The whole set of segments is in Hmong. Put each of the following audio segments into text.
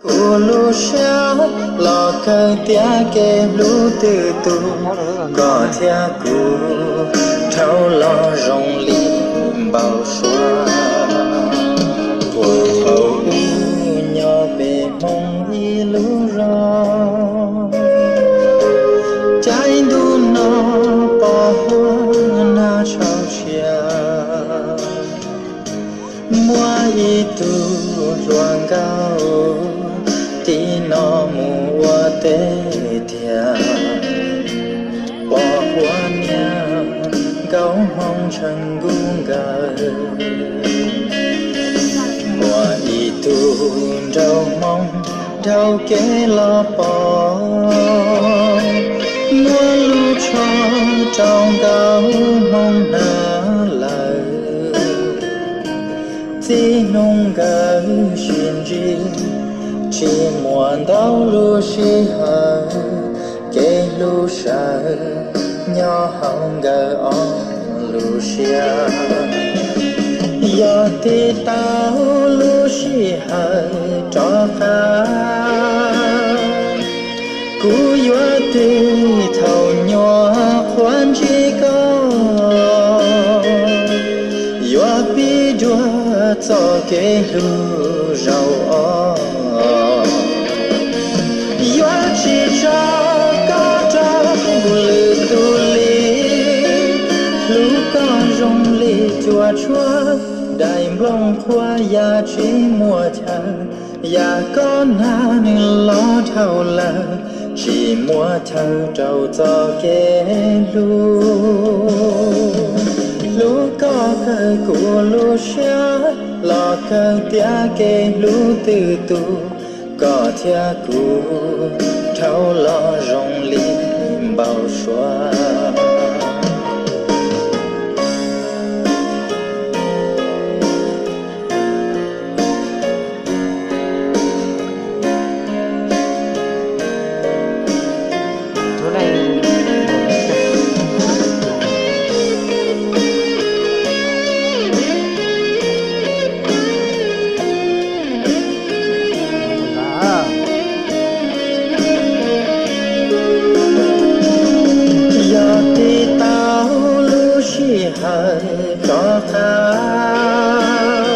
Kuv lub siab los kawg tias kev hlub twb tu, koj thiab kuv dhau los zoo li npau suav. Puag thaum ub nyob peb Hmoob ib lub zos, caij ntuj no pom huab nag tshauv siab. Muaj ib tug hluas nkauj tim no mus ua teb tiag, pom huab niag nkauj Hmoob tsheej nkauj nkawd. Muaj ib tug nraug Hmoob dhau kev los pom, muab lub tsho rau nkauj Hmoob hnav lawm. Txij hnub nkawd sib ntsib, tsis muaj ntau lub sij hawm, kev hlub sawv nyob hauv nkawd ob lub siab. Yog tig tau lub sij hawm rov qab, kuv yuav tig thaum nyuam qhuav ntsib koj, yuav pib dua txoj kev hlub zaum os. Yuav tsis tso koj rau lwm tus li, hlub koj zoo li cuaj tshuab, daim nplooj qhuav yam tsis muaj chaw, yam koj nag nws los dhau lawm, tsis muaj chaw rau txoj kev hlub. Hlub koj kawg kuv lub siab, los kawg tias kev hlub twb tu, koj thiab kuv dhau los zoo li npau suav. Yog tig tau lub sij hawm rov qab,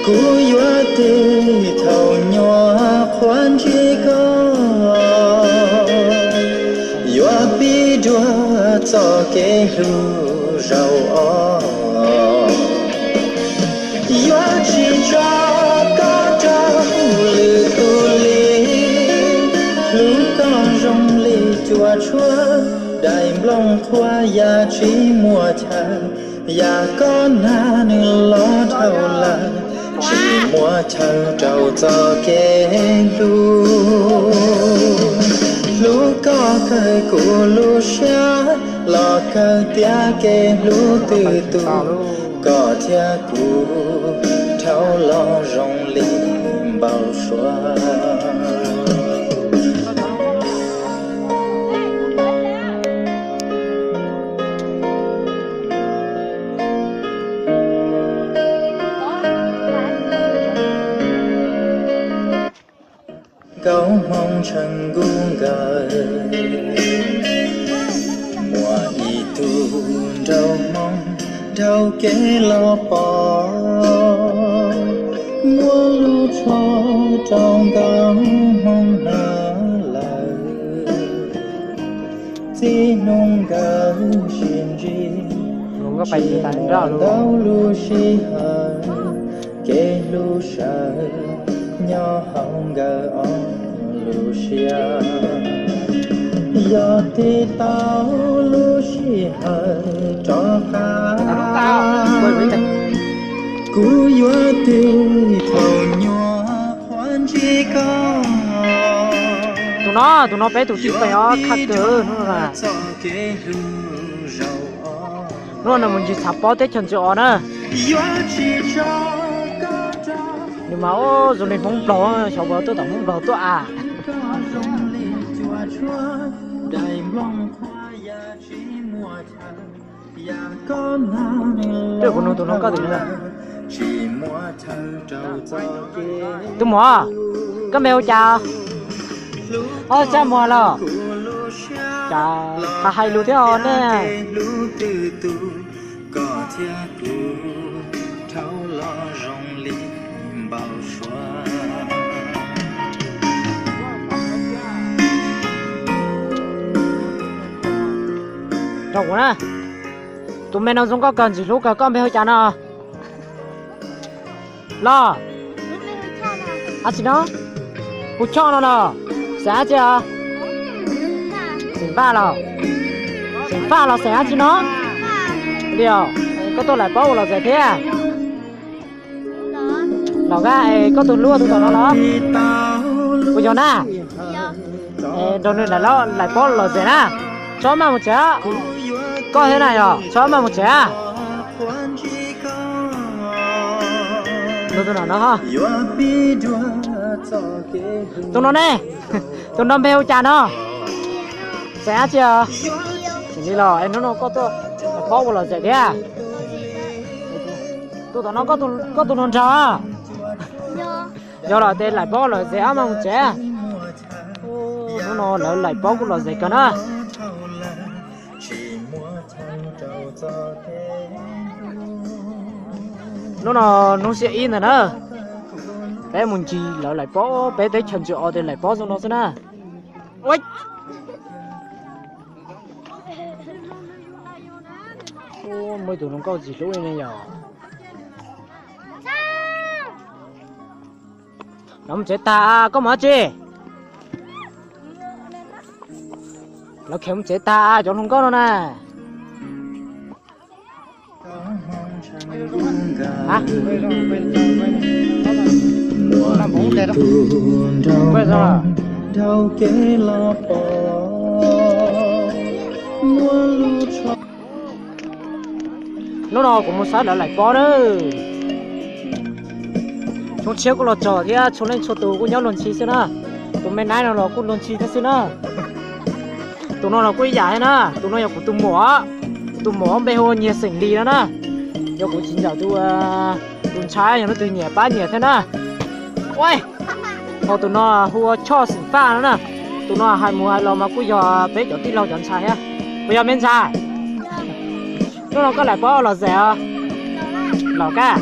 kuv yuav tig thaum nyuam qhuav ntsib koj, yuav pib dua txoj kev hlub zaum os. Yuav tsis tso koj rau lwm tus li, hlub koj zoo li cuaj tshuab, daim nplooj qhuav yam tsis muaj chaw, yam koj nag nws los dhau lawm, tsis muaj chaw rau txoj kev hlub. Hlub koj kawg kuv lub siab, los kawg tias kev hlub twb tu, koj thiab kuv dhau los zoo li npau suav. Nkauj Hmoob tsheej nkauj nkawd, muaj ib tug nraug Hmoob dhau kev los pom, muab lub tsho rau nkauj Hmoob hnav lawm. Txij hnub nkawd sib ntsib, tsis muaj ntau lub sij hawm, kev hlub sawv nyob hauv nkawd ob lub siab. Yog tig tau lub sij hawm rov qab, kuv yuav tig thaum nyuam qhuav ntsib koj. Tus no, tus no peb tus tij feem os, khaj kawg hnub no. Hnub no mus ntsis txhav pob teb chaws ntxwv os na. Nws mas zoo li Hmoob Nplog, xyov puas tuaj tom Hmoob Nplog tuaj a. Twb kuv nug tus no koj tim no. Tus muam, Koj npe hu cas? Ob, Tsaj Muag los? Cas hais lus thiab os nej. Rau kuv na, tus me no zoo nkauj kawg ntxim hlub kawg, koj npe hu cas no? Los, dab tsi no? Hu Choj no los? Xeem dab tsi os? Xeem Faj los? Xeem Faj los xeem dab tsi no? Li os, koj tuaj laim pob ua los zem thiab? Los, koj tus hlub tus tom no los? Puas yog na? Nrog nws laim pob los zem na. Tso maj mus tsev. Koj thiab na yog, tso maj mus tsev. Tus no ne, tus no npe hu cas no? Xeem dab tsi os? Xeem Lis los, es hnub no koj tuaj laim pob ua los zem thiab? Tus tom no koj tus hluas nraug? Yog los ces laim pob los zem, ob maj mus tsev. Hnub no lawv laim pob kuj los zem kawg na. Hnub no hnub xiab ib ntag na, peb mus ncig lawv laim pob, peb teb chaws Ntsuj Os ces laim pob zoo no xwb na. Muaj ib tug hluas nkauj ntxim hlub li ne yom. Lawv mus tsev tag, koj mus dab tsi? Lawv khiav mus tsev tag cov hluas nkauj no na. Hnub no kuv mus saib lawv laim pob na. Xyoo tshiab kuj los txog thiab, txhua leej txhua tus kuj nyob luag ntxhi xwb na. Tus me naib no los kuj luag ntxhi thiab xwb na. Tus no los kuj ib yam thiab na, tus no yog kuv tus muam, tus muam npe hu ua Nyiag Xeem Lis no na. Yog kuv tsis ncaim tus, tus ntxhais yog leej twg nyiam pab nyiam thiab na. Ua, ho tus no hu ua Choj Xeem Faj no na. Tus no hais mus hais los mas kuj yog peb cov tij laug cov ntxhais thiab. Puas yog me ntxhais? Hnub no koj laim pob los zem os? Los koj,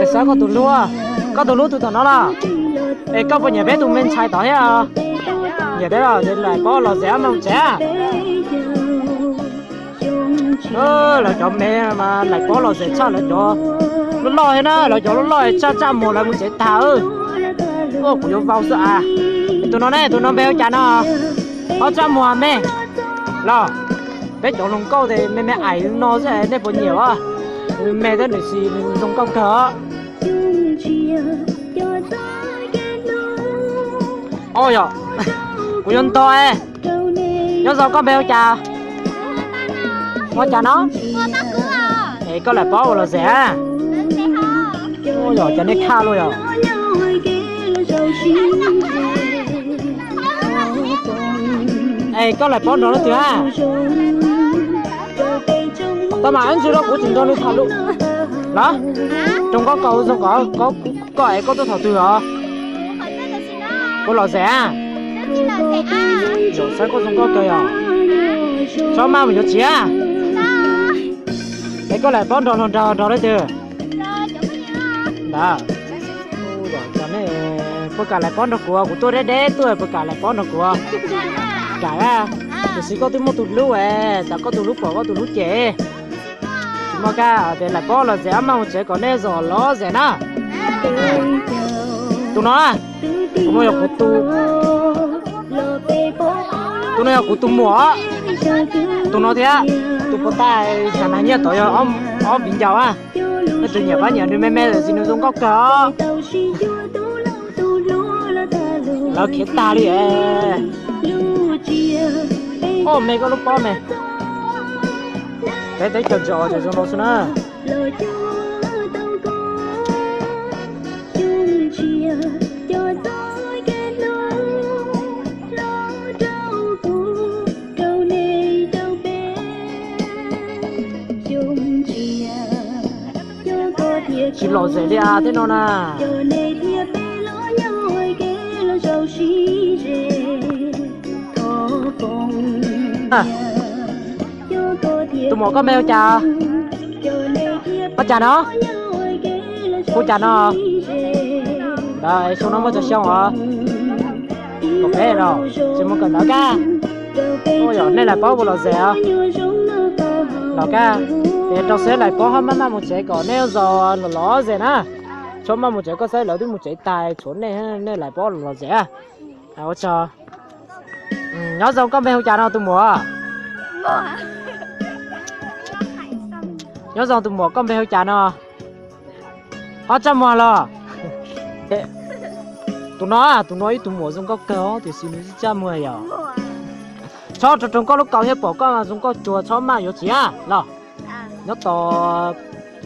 es xav koj tus hlub, koj tus hlub tus tom no los? Es koj puas nyiam peb tus me ntxhais tod thiab? Nyiam thiab los ces laim pob los zem maj mus tsev. Lawv cov me mas laim pob los zem tshaj lawv cov loj loj thiab na, lawv cov loj loj tshaj Tsaj Muag lawv mus tsev tag. Ua kuv yuav vau xwb as. Tus no ne, tus no npe hu cas no? Ob, Tsaj Muag me los? Peb cov hluas nkauj ces me me ais no xwb nej puas nyiam os? Me thiab nws xis nws zoo nkauj kawg os. Yog, kuv yuav ntog. Nyob zoo, koj npe hu cas? Hu cas no? Es koj laim pob ua los zem? Yog cov nej khaj luaj yog. Es koj laim pob nrog leej twg a? Tau mas wb ntsis rau kuv tsis nrog nws tham lus los. Rau nkauj koj zoo, koj es koj tuaj thaum twg os? Ua los zem a? Zaum saib koj zoo nkauj kawg yog. Tsob maj mus yuav txiv. Es koj laim pob nrog hluas nraug nrog leej twg? Ntawd, puas kam laim pob nrog kuv? Kuv tuaj deb deb tuaj, puas kam laim pob nrog kuv? Kam a. Tiam sis koj twb muaj tus hlub es, tsam koj tus hlub pom koj tus hlub cem. Tsis muaj kab ces laim pob los zem, maj mus tsev kom nej zom los zem na. Tus no, tus no yog kuv tus, tus no yog kuv tus muam. Tus no thiab, tus puas tas, tsam nag nyiaj tod yog ob viv ncaus a. Leej twg nyiam pab nyiam, nws me me lawm tsis nws zoo nkauj kawg os. Lawv khiav tag li. Oj, me koj lub pob me. Peb teb chaws Ntsuj Os zoo no xwb na. Tsis lom zem li as tej no na. Tus muam koj npe hu cas? Ua cas no? Hu cas no? Ntawd xyoo no muaj tsawg xyoo os? Kaum peb los tsis mus kawm ntawv kab. Ua yog nej lais paub puas lom zem os? Los kab, es rau siab lais paub ho maj maj mus tsev kom nej zos los lom zem na. Tshuav maj mus tsev koj saib lawv twb mus tsev tas tshuav nej, nej lais paub lom zem. Ua tsaug. Nyob zoo, koj npe hu cas no tus muam? Nyob zoo tus muam, koj npe hu cas no? Ob Tsaj Muag los? Tus no, tus no ib tug muam zoo nkauj kawg tiam sis nws tsis Tsaj Muag yog. Txhob rau rau koj lub kaus thiab pom koj zoo nkauj cuag txhob maj yuav txiv los. Nyob tos,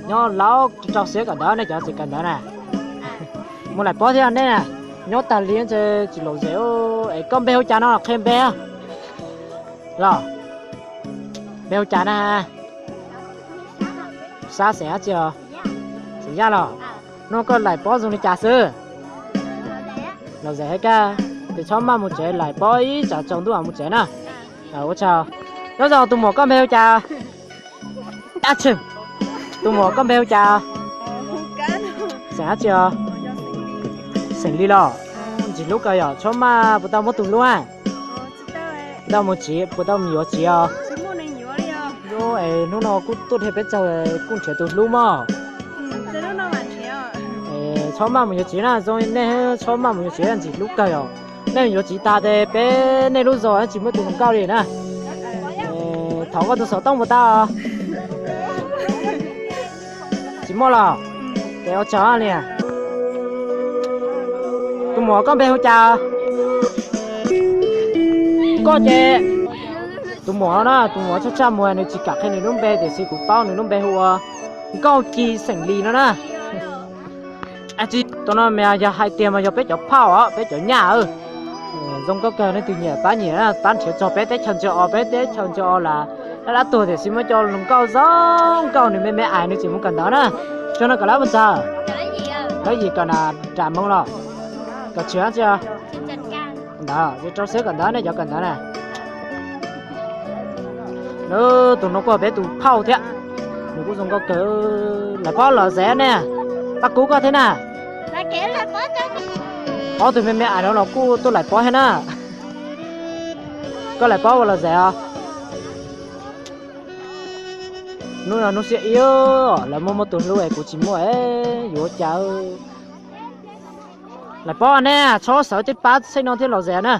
nyob laub rau siab kawm ntawv, nej cov txiv kawm ntawv na. Mus lais pob thiab nej, nyob tag li ntshe tsis lom zem. Es koj npe hu cas no qhia npe los? Npe hu cas na? Sab xeem dab tsi os? Xeem Yaj los? No koj lais pob zoo li cas xwb? Lom zem thiab kab, ces txhob maj mus tsev, lais pob ib tsam tsaus ntuj mam mus tsev na. Ua tsaug. Nyob zoo tus muam, koj npe hu cas? Tus muam koj npe hu cas? Xeem dab tsi os? Xeem Lis los? Ntxim hlub kawg yom, txhob maj puas tau muaj tus hlub? Tau mus txiv, puas tau mus yuav txiv os? Es hnub no kuj tuaj dhia peb caug kuj nrhiav tus hlub mog. Txhob maj mus yuav txiv na, zoo nej txhob maj mus yuav txiv, ntxim hlub kawg yom. Nej yuav txiv tas ces peb nej lub zos tsis muaj tus hluas nkauj li na. Thov koj tus xov tooj puas tau? Tsis muaj los? Ces ua tsaug li. Tus muam koj npe hu cas? Koj ces, tus muam no na, tus muam Txaj Txaj Muag, nws tsis kam qhia nws lub npe tiam sis kuv paub nws lub npe hu ua Nkauj Ci xeem Lis no na. Tsis, tus no mas yog hais tiag mas yog peb cov phauj os, peb cov nyaj. Zoo nkauj kawg, leej twg nyiam pab nyiam na, pab nrhiav txog peb teb chaws ntsa os, peb teb chaws ntsa os las dab dab tuag tiam sis muaj cov hluas nkauj zoo nkauj, nws me me ais nws tseem mus kawm ntawv na. Xyoo no kawm lab mus txog? Lab yim kawm na, nram moo los? Kawm tsis tsi ntawd, rau siab kawm ntawv nej cov kawm ntawv na. Tus no kuj peb tus phauj thiab, nws kuj zoo nkauj kawg. Lais pob los zem nej, pab kub koj thiab na. Ob tug me me ais no los kuj tuaj lais pob thiab na. Koj lais pob ua los zem os? Hnub no hnub xiab ib, lawv muaj muaj tus hlub es kuv tsis muaj, yuav cas. Lais pob nej txhob sawv cej pab xeej no thiab los zem na.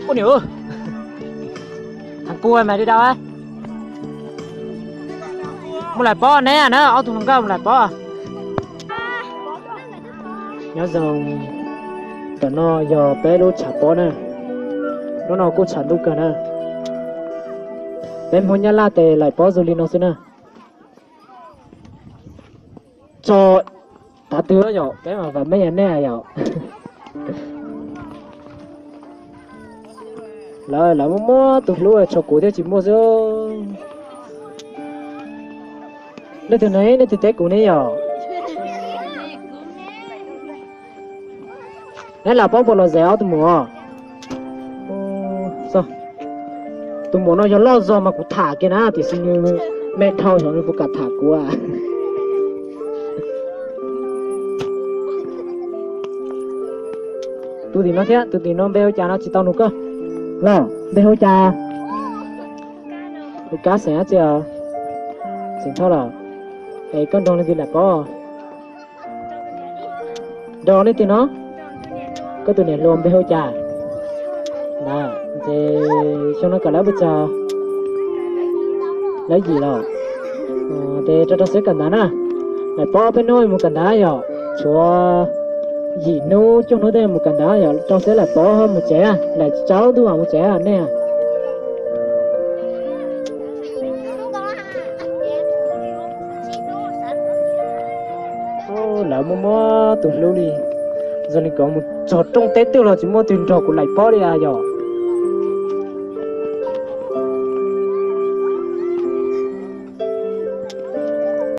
Ua niam, heev kua mas li dau. Mus lais pob neb na, ob tug hluas nkauj mus lais pob. Nyob zoo, ntawm no yog peb lub tshav pob na. Hnub no kuj tshav ntuj kawg na. Peb Hmoob Nyab Laj tes lais pob zoo li no xwb na. Tso, tav twg yom, peb mam vam meej nej yom. Lawv, lawv muaj muaj tus hlub, tshuav kuv thiaj tsis muaj xwb. Leej twg ne, leej twg teb kuv ne yom? Neb lais pob puas los zem ob tug muam? Tus muam no yog loj zog mas kuv tham kiag na, tiam sis nws me dhau xyov nws puas kam tham kuv. Tus tim no thiab, tus tim no npe hu cas no tsis tau nug koj los? Npe hu cas? Hu Kab, xeem dab tsi? Xeem Thoj los? Es koj nrog leej twg lais pob? Nrog leej twg no? Koj tus niam hluas npe hu cas? Ces xyoo no kawm lab pes tsawg? Lab yim los? Ces rau rau siab kawm ntawv na. Lais pob peb hnub mus kawm ntawv yom, tshuav yim hnub cuaj hnub tej mus kawm ntawv yom, rau siab lais pob mus tsev, lais tsaus ntuj mam mus tsev nej. Muaj muaj tus hlub li, zoo li kuv mus txog rooj teb twg los tsis muaj twg nrog kuv laim pob li yog.